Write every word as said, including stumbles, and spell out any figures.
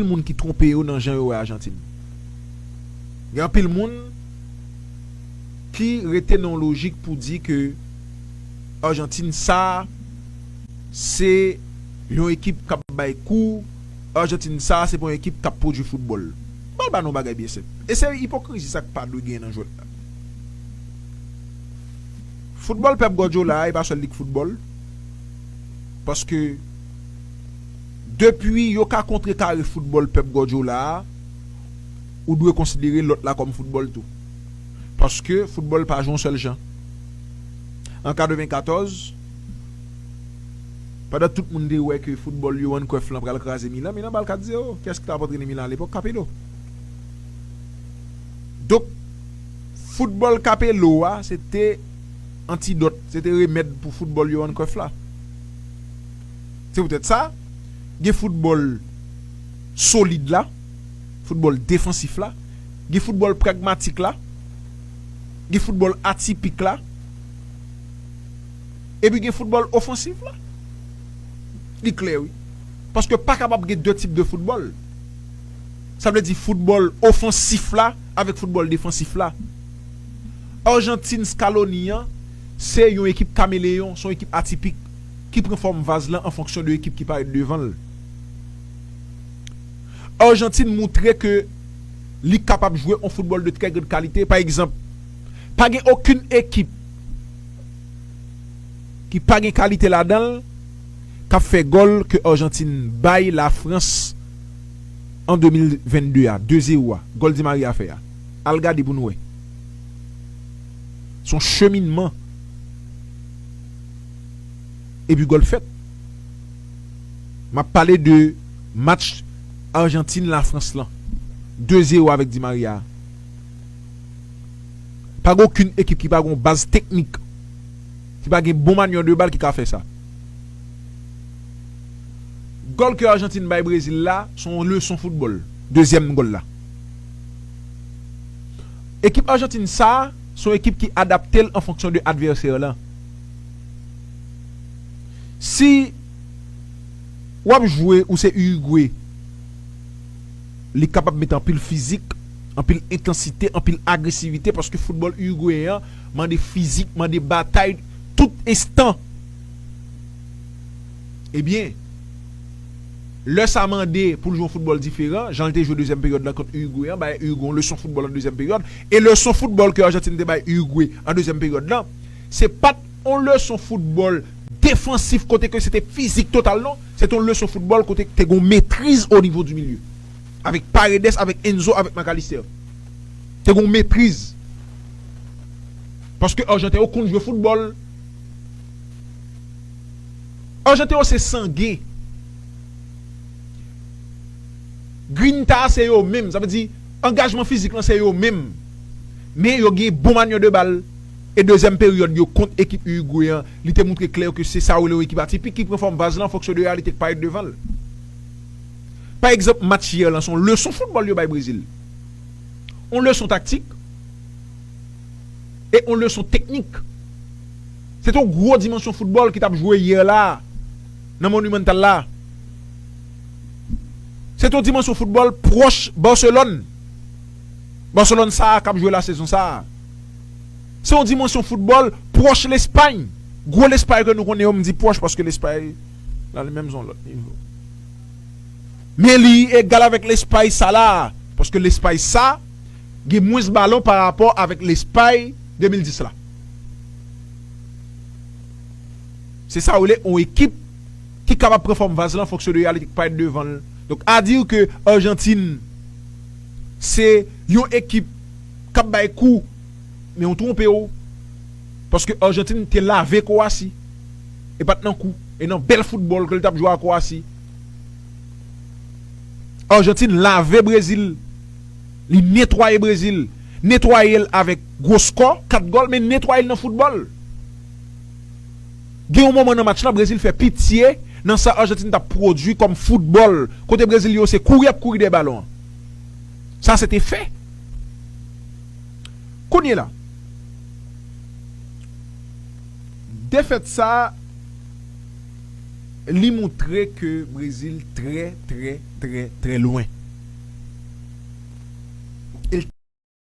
moun ki twonpe yo nan jan yo wè Ajantin. Gen anpil moun ki rete nan yon lojik pou di ke Ajantin sa se yon ekip k ap bay kou, Ajantin sa se pa yon ekip k ap pwodui foutbòl. Ban m ba nou yon bagay byen senp. E se ipokrizi sa k pa dwe gen nan jwèt la. Foutbòl Pep Guardiola a, e pa sèl li k foutbòl. Paske depi yo ka kontrekare foutbòl Pep Guardiola a, ou dwe konsidere lòt la kòm foutbòl tou. Paske foutbòl pa jwe yon sèl jan. An katrevenkatòz, pandan tout moun te wè ke foutbòl Johan Cruyff lan pral kraze Milan, Milan ba l kat zewo. Kiyès ki t ap antrene Milan alepòk? Capello. Donk, foutbòl Capello a, se te antidòt, se te remèd pou foutbòl Johan Cruyff la. Se poutèt sa, gen foutbòl solid la, foutbòl defansif la, gen foutbòl pragmatik la, gen foutbòl atipik la, epi gen foutbòl ofansif la. Li klè, wi. Paske pa kapab gen de tip de foutbòl. Sa vle di foutbòl ofansif la avèk foutbòl defansif la. Ajantin Scaloni an, se yon ekip kameleyon, se yon ekip atipik ki pran fòm vaz lan an fonksyon de ekip ki parèt devan l. Ajantin moutre ke li kapab jwe yon foutbòl de trè grand kalite. Pa egzanp, pa gen okenn ekip ki pa gen kalite ladan l k ap fè gòl ke Ajantin bay Lafrans an de mil vennde a, de zewo a, gòl Di Maria fè a. Al gade pou nou wè. Se yon cheminman. Epi gòl fèt. M ap pale de match Ajantin Lafrans lan. De zewo avèk Di Maria. Pa gen okenn ekip ki pa gen yon baz teknik, ki pa gen bon manyè de bal ki ka fè sa. Gòl ke Ajantin bay Brezil la, se yon leson foutbòl. Dezyèm gòl la. Ekip Ajantin sa, se yon ekip ki adapte l an fonksyon de advèsè lan. Si w ap jwe, ou se Uruguay, li kapab mete anpil fizik, anpil entansite, anpil agresivite, paske foutbòl irigweyen an mande fizik, mande batay tout enstan. Ebyen, lè sa mande pou l jwe yon foutbòl diferan, jan l te jwe dezyèm peryòd la kont Irigwe an, bay Irigwe yon leson foutbòl an dezyèm peryòd, e leson foutbòl ke Ajantin te bay Irigwe an dezyèm peryòd la, se pa t yon leson foutbòl defansif kote ke se te fizik total, non. Se te yon leson foutbòl kote te gen yon metriz o nivo di milye. Avèk Paredes, avèk Enzo, avèk Mac Allister. Te gen yon metriz. Paske Ajanten yo konn jwe foutbòl. Ajanten yo se sangen. Grinta se yo menm. Sa vle di, angajman fizik lan se yo menm. Men yo gen bon manyè de bal. E dezyèm peryòd yo kont ekip Irigwe an, li te moutre klè ke se sa yo rele yon ekip atipik ki pran fòm vaz lan an fonksyon de reyalite k parèt devan l. Pa egzanp, match yè lan, se yon leson foutbòl yo bay Brezil. Yon leson taktik e yon leson teknik. Se te yon gwo dimansyon foutbòl ki t ap jwe yè la nan Monumental la. Se te yon dimansyon foutbòl pwòch Barcelone. Barcelone sa a k ap jwe la sezon sa a. Se yon dimansyon foutbòl pwòch Lespay. Gwo Lespay ke nou konnen yo, m di pwòch paske Lespay la li menm se yon lòt nivo. Men li egal avèk Lespay sa la. Paske Lespay sa gen mwens balon pa rapò avèk Lespay de mil dis la. Se sa yo rele yon ekip ki kapab pran fòm vaz lan an fonksyon de reyalite k parèt devan l. Donk, a dire ke Ajantin se yon ekip k ap bay kou, men w twonpe w. Paske Ajantin te lave Kwasi. E pa t nan kou. E nan bèl foutbòl ke l t ap jwe a Kwasi. Ajantin lave Brezil. Li netwaye Brezil. Netwaye l avèk gwo skò, kat gòl, men netwaye l nan foutbòl. Gen yon moman nan match lan, Brezil fè pitye nan sa Ajantin t ap pwodui kòm foutbòl, kote Brezil yo se kouri y ap kouri dèyè balon an. Sa se te fè. Kounye la, defèt sa a, Li moutre ke Brezil trè, trè, trè, trè lwen.